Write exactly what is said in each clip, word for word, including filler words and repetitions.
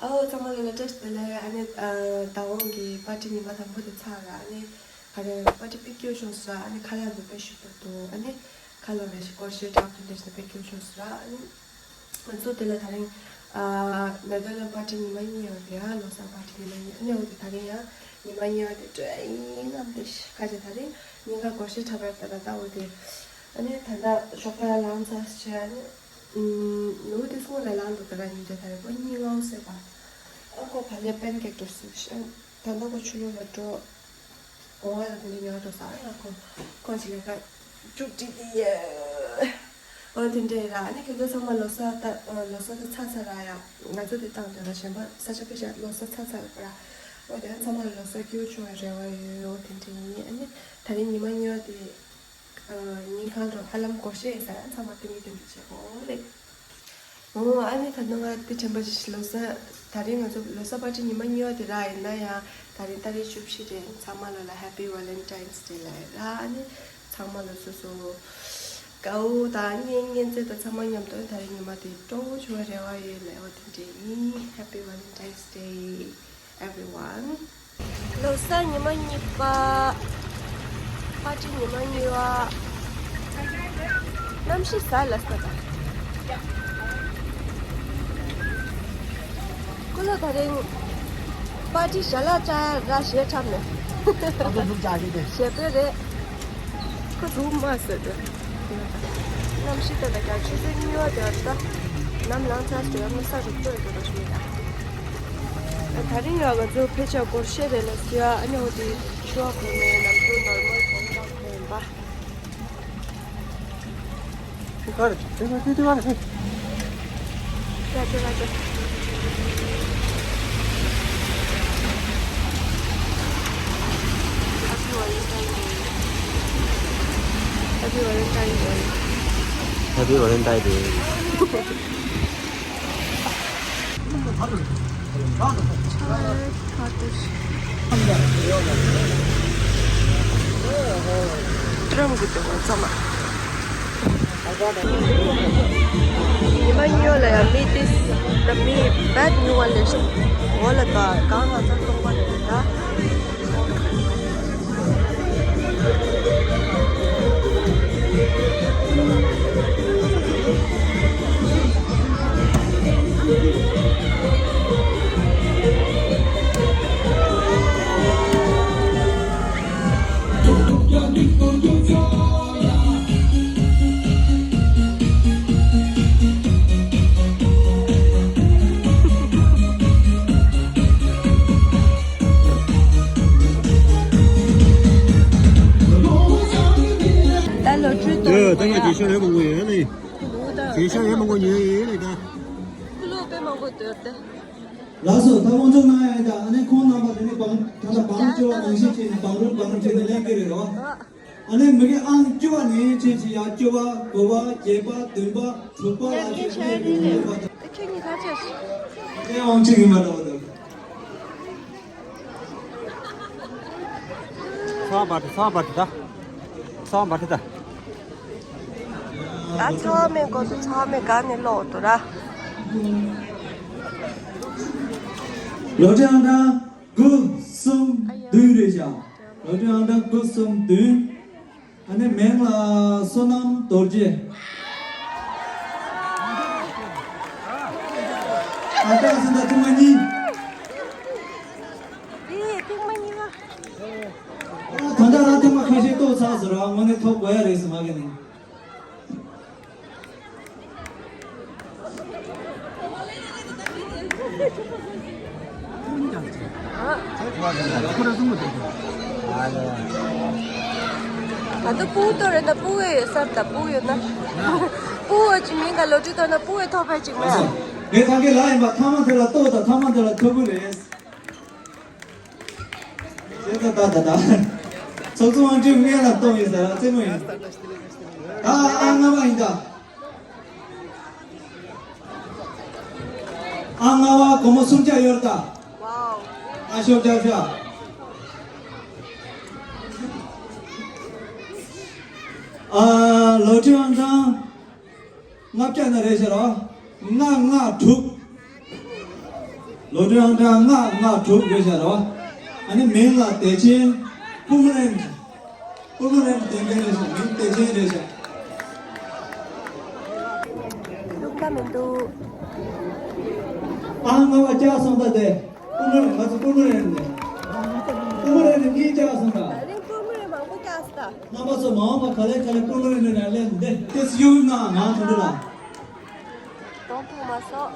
ཨའོ། ཚང་མ་ལ་བཀྲ་ཤིས་བདེ་ལེགས། ཨ་ནི་ཨ་ད་འོང་གི་པར་ཊི་ཉི་མ་དང་པོ་དེ་ཚར་ར། ཨ་ནི་ག་རེ་པར་ཊི་དཔེ་སྐྱིད་པོ་བྱུང་སོང་ར། ཨ་ནི་ཁ་ལག་འདི་དཔེ་ཞིམ་པོ་འདུག་ཨ་ནི་ཁ་ལོ་རེ་ཞིག་སྐོར་ཞིག་འདྲ་པོ་དེ་འདྲ་ཞིག་དཔེ་སྐྱིད་པོ་བྱུང་སོང་ར། ཨ་ནི་ང་ཚོ་དེ་ལ་ད་རིང་ཨ་ནེ་ཐར་ལན་པར་ཊི་ཉི་མ་གཉིས་ཡོད་རེད། ཨ་ལོ་གསར་པར་ཊི་ཉི་མ་གཉིས། ཨ་ནི་འོ་དེ་ད་རིང་ཡང་ཉི་མ་གཉིས་པ་དེ་སྤྲོད་ཡིན་ནམ་དེ་ཤི་ཁ་ཅིག་ད་རིང་ཉིན་ཁ་སྒོར་གཞས་འཁྲབ་པར་ད་ད་ད་འོ་དེ། ཨ་ནི་ད་ལྟ་ཞོགས་པ་ལངས་ཚར་བྱས། ཨ་ནི་ནུ་དེ་སྔོན་ལ་ལངས་འདུག་ད་ར་ཉིན་རྒྱ་ད་རེ་པོ་གཉིད་ངའོ་སེ་བ། ཨ་ཁོ་བ་ལས་པན་ཀེག་འགྲོ་སུ་ཤ། ད་ལྟ་ཁོ་ཆུ་ལོག་ལ་འགྲོ། གོང་བ་ལ་དེ་འདྲ་ཉོ་འགྲོ་ས། ཨ་ཁོ་ཁོ་ཅི་ལས་ཀ་ཅུག་ཅིག་དེ་ཡ། ཨོ་དེ་འདྲ་ར། ཨ་ནི་ཁྱེད་ཚོ་ཚང་མ་ལོ་གསར་ད་ལོ་གསར་ད་ཚར་ཚར་ར་ཡ། ང་ཚོ་དེ་བཏང་དེ་ལ་གཞན་པ་ས་ཆ་ཕི་ཤ་ལོ་གསར་ཚར་ཚར་ར། ཨོ་དེ་ཚང་མ་ལ་ལོ་གསར་སྐྱིད་པོ་བྱུང་བའི་རེ་བ་ཡོད། ཨོ་དེ་འདྲ་ཡིན། ཨ་ནི་ད་རིང་ཉི་མ་གཉིས་པ་དེ། ཉིན་གང་དུ་ཧ་ལམ་སྒོར་གཞས་ཟ་ཚང་མ་སྟོན་གྱི་སྟོན་གྱི་བྱེད་དགོས་རེད། འོ་ཨ་ནི་ད་ནང་ང་དེ་དྲན་པ་ཅིག་ལོ་གསར། ད་རིང་ང་ཚོ་ལོ་གསར་པར་ཊི་ཉི་མ་གཉིས་པ་དེ་རག་ཡིན་ན་ཡང་། ད་རིང་ཏ་རིག་བཅུ་བཞི་རེད། ཚང་མ་ལོ་ལ་Happy Valentine's Day ལབ་ཡ་ར། ཨ་ནི་ཚང་མ་ལོ་སོ་སོ་དགའ་དང་གཉེན་ཉེ་ཚན་དང་ཚང་མ་མཉམ་དུ་ད་རིང་ཉི་མ་དེ་སྤྲོ་བོ་བྱུང་བའི་རེ་བ་ཡོད་ལབ་ཡ་དེ་འདྲ་ཡིན། Happy Valentine's Day everyone. ལོ་གསར་ཉི་མ་གཉིས་པ། པར་ཊི་ཉི་མ་གཉིས་པ། གནམ་གཤིས་གཟའ་ལ་ས་དང་། ཀུ་ལོ་ད་རིང་པར་ཊི་ཞལ་ལག་བཅར་ར་ཞེ་འཁྲབ་ནས། ཨ་ཁོ་ཟུག་བཅར་ཞེ་དེ། ཞེ་པོ་རེད། ཁོ་ཟུག་མ་ཟེར་དེ། གནམ་གཤིས་དེ་ལ་ཀྱང་ཆུ་ཚོད་གཉིས་པ་དེ་བར་ད་ནམ་ལངས་ཚར་ཟེར་ཡ་མི་ས་རུབ་ཏོ་ཡོད་པ་ཞིག་ཡིན་ད། ད་རིང་ཡང་ང་ཚོ་ཕལ་ཆེར་སྒོར་གཞས་རེད་ལ་ཟེར་ཡ། ཨ་ནི་འོ་དེ་ཆུ་བ་གོན་ནས་ནམ་རྒྱུན་ནོར་མལ་གོན་པ་གོན་པ། དེ་ག་རེད། དེ་ག་དེ་དེ་ག་རེད། ཡ་དེ་ག་དེ། Happy Valentine Day. Happy Valentine Day. Happy Valentine Day. ཉི་མ་གཉིས་པ་ལ་ཡང་མི་དེ་ད་མི་བད་ཉུང་བ་ལས་འོ་ལ་ད་གང་ལ་ད་སྟོང་པ་རེད་ད། ད་ལོ་ཁྲུས་གཏོང་དགོས་ཡ། ད་ང་རྒྱལ་ཤོར་ཡོད་མང་པོ་ཡོད་ནི། རྒྱལ་ཤོར་ཡོད་མང་པོ་ཉོས་ཡོད་ནི་ད། ཀུ་ལུ་དཔེ་མང་པོ་འདུག་སྟེ། ལགས་སོ། ད་དབང་ཆོག་གནང་ཡ་ཡིན། ད་ཨ་ནི་ཁོང་རྣམ་པ་དེ་ནི་བང་ད་ལྟ་བང་བཅོ་བ་ནང་བཞིན་བྱས་ནས་བང་རུམ་བང་རུམ་བྱས་ནས་ལེན་གྱི་རེད་རོ། ཨ་ནི་མི་གི་ཨང་བཅུ་བ་ནས་བྱས་བྱས་ཡ་བཅུ་པ་དགུ་པ་བརྒྱད་པ་བདུན་པ་དྲུག་པ་ལ་བྱས་ནས་ཡོད་པ་དང་། ཁྱེད་གཉིས་ཁ་ཆེ། དེ་དབང་ཆོག་ཡིན་པ་འདྲ་བ་འདུག་ཚོགས་པ་དེ་ཚོགས་པ་དེ་ད། ཚོགས་པ་དེ་ད། ད་ཚོགས་མེད་གོ་ཚོ་ཚོགས་མེད་ག་ནས་ལོག་འདུག་ར། ལོ་ཁྲི་ཨང་གྲངས་དགུ་གསུམ་བདུན་རེད་བཞག་ལོ་ཁྲི་ཨང་གྲངས་དགུ་གསུམ་བདུན། ཨ་ནི་མིང་ལ་བསོད་ནམས་རྡོ་རྗེ། ཨ་ཏག་སི་ད་ཐེངས་མ་གཉིས། དེ་ཐེངས་མ་གཉིས་པ། ད་ལྟ་རང་ཐེངས་མ་ཁ་ཤས་ཏོག་ཚགས་སུ་ར་དངོས་གནས་ཐོབ་དགོས་ཡ་རེད་ཟེར་མ་གི་ནི། ད་ལྟ་སྤུ་གུ་ཏོ་རེད་ད། སྤུ་གུ་ཡོད་ས་ད་སྤུ་གུ་ཡོད་ན། སྤུ་གུ་ཅིག་མིན་ག་ལོ་ཏྲི་ཏོ་ན་སྤུ་གུ་ཐོབ་པ་ཅིག་མེད། ངས་ད་གི་ལ་ཡིན་པ་ཐ་མ་དེ་ལ་ལྟོ་དང་ཐ་མ་དེ་ལ་ཐོབ་གི་རེད། ད་ད་ད་ད། ཚོགས་གཙོ་དབང་ཆེན་ངས་ལ་གཏོང་ཡིན་ཟེར་ར་རྩེད་མོ་ཡིན། ད་ཨ་ལྔ་པ་ཡིན་ད། ཨ་ལྔ་པ་སྒོར་མོ་སུམ་བརྒྱ་ཡོད་ད། ཨ་ཤོག་ཅག་ཤག་ཨ་ལོ་ཁྲི་ཨང་གྲངས། ལྔ་བརྒྱ་ན་རེད་ཤག་ར། ལྔ་ལྔ་དྲུག་ལོ་ཊ་རི་ཨང་གྲངས་ལྔ་ལྔ་དྲུག་རེད་ཤག་རོ། ཨ་ནི་མིང་ལ་བདེ་ཆེན་ཀུ་མུ་རན། ཀུ་མུ་རན་དེ་འདྲ་རེད་ཤག་མིང་བདེ་ཆེན་རེད་ཤག་ལུག་ལ་མི་འདུག་ཨ་ང་བ་ལྕགས་སོང་ད་དེ། ཀུ་མུ་རན་ང་ཚོ་ཀུ་མུ་རན་ནས། ཀུ་མུ་རན་ནས་གཉིས་ལྕགས་སོང་ད། ད་རིང་ཀུ་མུ་རན་མང་པོ་ལྕགས་སོང་ད། རྣམ་པ་ཚོ་མ་འོངས་པ་ག་ལེ་ག་ལེ་ཀུ་མུ་རན་ནས་ལེན་འདི་ཏེ་སི་ཡོད་ན་ང་ཚོ་འདི་ལ། གདོང་ཐུག་མ་སོང་།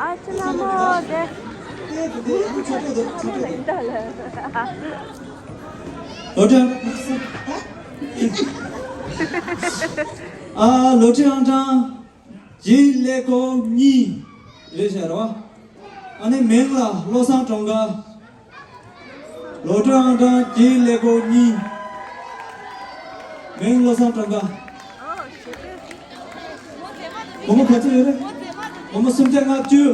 ཨ་ཅི་ལ་མོ་དེ། ལོ་ཊ་རི་ཨང་གྲངས། ཨ་ལོ་ཊ་རི་ཨང་གྲངས་བརྒྱད་ཀླད་ཀོར་གཉིས་རེད་ཤག་རོ། ཨ་ནི་མིང་ལ་བློ་བཟང་སྒྲོལ་དཀར། ལོ་ཊ་རི་ཨང་གྲངས་བརྒྱད་ཀླད་ཀོར་གཉིས། མིང་བློ་བཟང་སྒྲོལ་དཀར། སྒོར་མོ་ག་ཚོད་ཡོད་རེད། སྒོར་མོ་སུམ་བརྒྱ་ལྔ་བཅུ།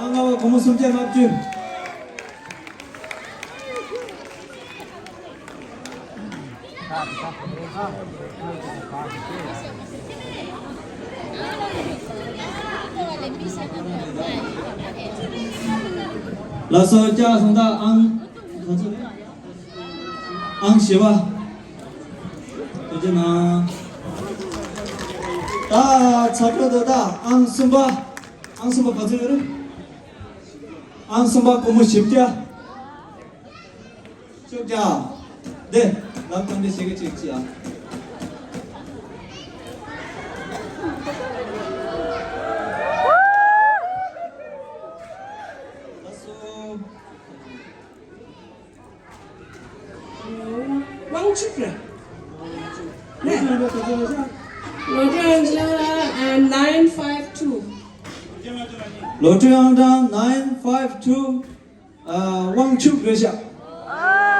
ཨ་ང་བ་སྒོར་མོ་སུམ་བརྒྱ་ལྔ་བཅུ། ལགས་སོ། ལྕགས་སོང་ད་ཨང་ག་ཚོད་རེད། ཨང་བཞི་པ། ཐུགས་རྗེ་གནང་། ད་ཚ་ཁྲོད་དུ་ད་ཨང་གསུམ་པ། ཨང་གསུམ་པ་ག་ཚོད་ཡོད་རེད། ཨང་གསུམ་པ་སྒོར་མོ་བཞི་བརྒྱ། བཅོ་བརྒྱད། འདི། ལག་ཐང་འདི་ཞིག་གཅིག་ཅིག་ཨ། ལགས་སོ། དབང་ཕྱུག་རེད། ནས། ལོ་ཊ་རི་ཨང་གྲངས་nine five two། ལོ་ཊ་རི་ཨང་གྲངས་nine five two། ཨ། དབང་ཕྱུག་རེད་ཤག་ཨེ།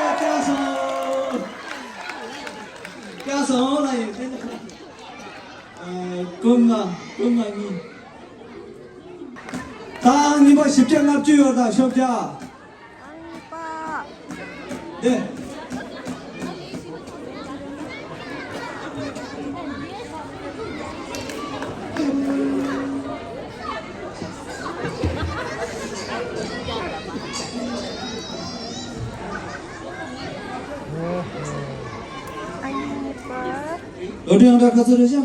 ལྕགས་སོང་། ལྕགས་སོང་ལ་ཡིན། ཨ། སྒོར་མོ་ལྔ། སྒོར་མོ་ལྔ་གཉིས། ད་ཨང་གཉིས་པ་བཞི་བརྒྱ་ལྔ་བཅུ་ཡོད་ད་ཤོག་བྱ། ཨང་གཉིས་པ། འདི། ཨང་གཉིས་པ། ལོ་ཊ་རི་ཨང་གྲངས་ག་ཚོད་རེད་ཤག་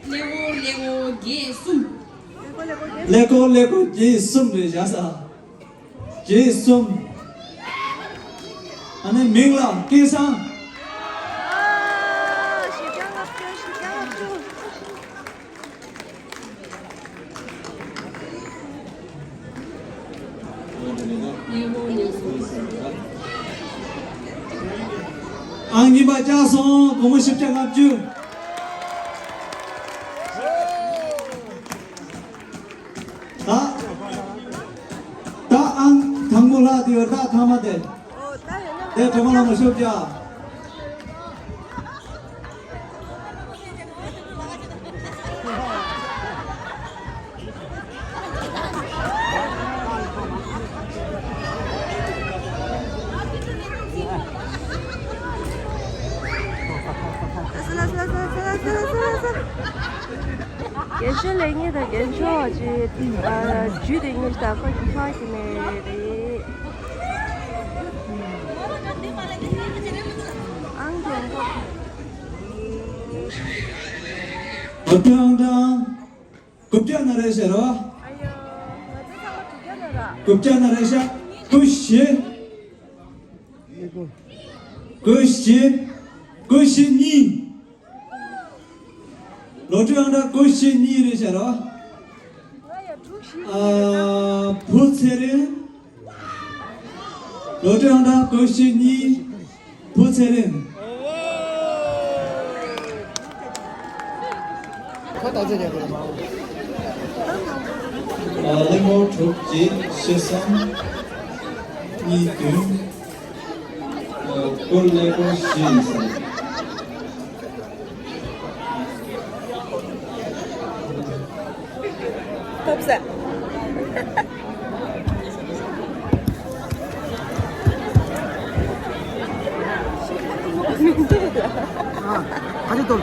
ཀླད་ཀོར་ཀླད་ཀོར་བརྒྱད་གསུམ། ཀླད་ཀོར་ཀླད་ཀོར་བརྒྱད་གསུམ་རེད་བཞག་ས། བརྒྱད་གསུམ། ཨ་ནི་མིང་ལ་སྐལ་བཟང་། ཨང་གཉིས་པ་ལྕགས་སོང་། སྒོར་མོ་བཞི་བརྒྱ་ལྔ་བཅུ། ད། ད་ཨང་དང་པོ་ལ་དེ་ཡོད་ད་ཐ་མ་དེ། དེ་གྲོ་མ་ལ་མ་ཤོབ་ཀྱ། རྒན་ཤོས་ལེགས་ཉེས་དང་རྒན་ཤོས་ཀྱི་རྒྱུད་དེ་ཉིད་ད་ཁོ་གི་ཕ་གི་ནས་རེད། ཨང་དང་པོ། ཨང་གྲངས། དགུ་བརྒྱ་ན་རེ་ཤ་རོ། ཨ་ཡོ། ང་ཚོ་ཚང་མ་དགུ་བརྒྱ་ན་ར། དགུ་བརྒྱ་ན་རེ་ཤ། དགུ་བཞི། དགུ་བཞི། དགུ་བཞི་གཉིས། ལོ་ཊ་རི་ཨང་གྲངས་དགུ་བཞི་གཉིས་རེ་ཤ་རོ། ང་ཡ་དྲུག་བཞི། ཨ། བུ་ཚེ་རིང་། ལོ་ཊ་རི་ཨང་གྲངས་དགུ་བཞི་གཉིས། བུ་ཚེ་རིང་། ཁ་བཏགས་ཚེ་རིང་དེ་ལ་མ་འོང་། ཨ། ཀླད་ཀོར་དྲུག་གཅིག་བཞི་གསུམ། གཉིས་བདུན། ཨ། ཀོར་ཀླད་ཀོར་བཞི་ཡིན་ས་རེད། ཐོབ་ས། ཨ། ཨ་ཅེ་ཏོ།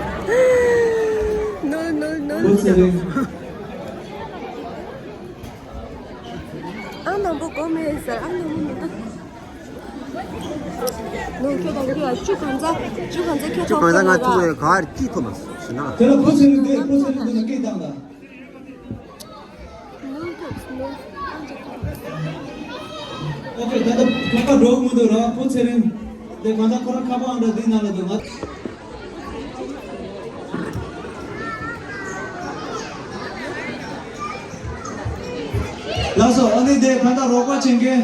ནོ་ནོ་ནོ། ཨ་ནམ་པོ་གོ་མེད་ཟེར། ཨ་ནམ་པོ་མི་འདུག་ནོ་ཁྱོད་དང་ཁྱོད་ལ་ཆུ་གང་ཚ་ཆུ་གང་ཚ་ཁྱོད་ཆུ་གང་ཚ་ང་ཐུག་པའི་ག་རེ་ཅི་ཐོབ་མ་སོང་ཞེ་ན། དེ་ལ་ཕོ་ཚེ་རིང་དེ་ཕོ་ཚེ་རིང་དེ་ལ་སྐད་བཏང་ད། ཨོ་ཁེ། ད་ལྟ་ཁ་པར་འགྲོ་གི་མི་འདུག་ར། ཕོ་ཚེ་རིང་། དེ་གང་ལྟར་ཁོ་རང་ཁ་པར་ཨང་གྲངས་འདི་ནང་ལ་འདུག་ང་། ལགས་སོ། ཨ་ནི་དེ་གང་ལྟར་རོགས་པ་བྱེད་མཁན་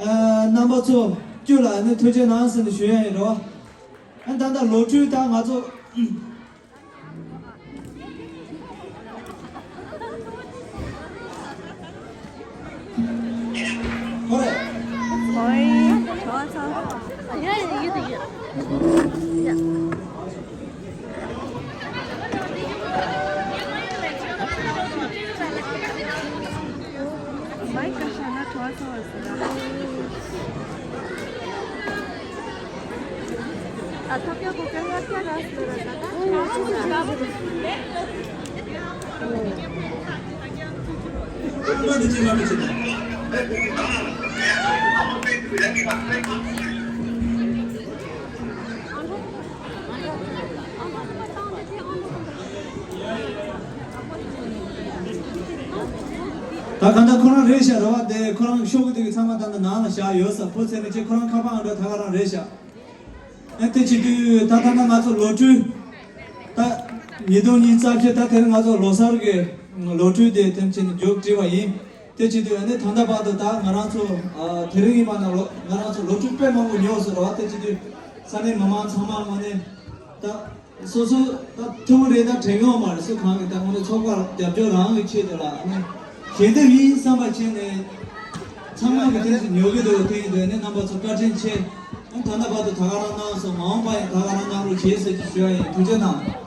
ཨ་རྣམ་པ་ཚོ་བཅུ་ལ་ཨ་ནི་ཐུགས་རྗེ་གནང་ཟེར་ནས་ཞུ་ཡ་ཡིན་རོ། ཨ་ད་ལྟ་ལོ་ཁྲུས་ད་ང་ཚོ། ད་ག་ད་ཁོ་རང་རེད་ཤག་རེད་བ། དེ་ཁོ་རང་ཤོག་གུ་དེ་གི་ཚང་མ་ད་ནང་ལ་བཞག་ཡོད་ས། ཕོ་ཚེ་རིང་ཅེ་ཁོ་རང་ཁ་པར་ཨང་གྲངས་ད་ག་རང་རེད་ཤག་ཨ་དེ་བྱེད་དུས་ད་ད་ད་ང་ཚོ་ལོ་ཁྲུས་ད་ཉིས་སྟོང་ཉི་ཤུ་རྩ་བཞི་ད་དེ་རིང་ང་ཚོ་ལོ་གསར་གི་ལོ་ཁྲུས་དེ་དེ་བྱེད་ནས་མཇུག་སྒྲིལ་བ་ཡིན། དེ་བྱེད་དུས་ཨ་ནི་ད་ལྟ་བར་དུ་ད་ང་རང་ཚོ་ཨ་དེ་རིང་ཡིན་པ་ན་ལོ་ང་རང་ཚོ་ལོ་ཁྲུས་དཔེ་མང་པོ་ཉོས་སོང་རེད་བ། དེ་བྱེད་དུས་ས་གནས་མི་མང་ཚང་མ་ངོས་ནས་ད། སོ་སོ་ད་ཐུན་མོང་རེ་ད་དྲན་ཡོང་མ་རེད། སུ་གང་གི་ད་ངོ་ནས་ཚོགས་པར་རྒྱབ་སྐྱོར་རང་གི་ཆེད་དུ་ལ་ནི་ཞལ་འདེབས་ཡིན་བསམ་པ་བྱས་ནས་ཚང་མ་གི་དེ་ཚོ་ཉོ་གི་འདུག་དེ་ཡིན་དུས་ནི་རྣམ་པ་ཚོ་བཀའ་དྲིན་ཆེ། ཨ་ད་ལྟ་བར་དུ་ད་ག་རང་གནང་སོང་། མ་འོངས་པ་ཡང་ད་ག་རང་གནང་རོགས་བྱེད་ཟེར་གྱི་ཞུ་ཡ་ཡིན། ཐུགས་རྗེ་གནང་།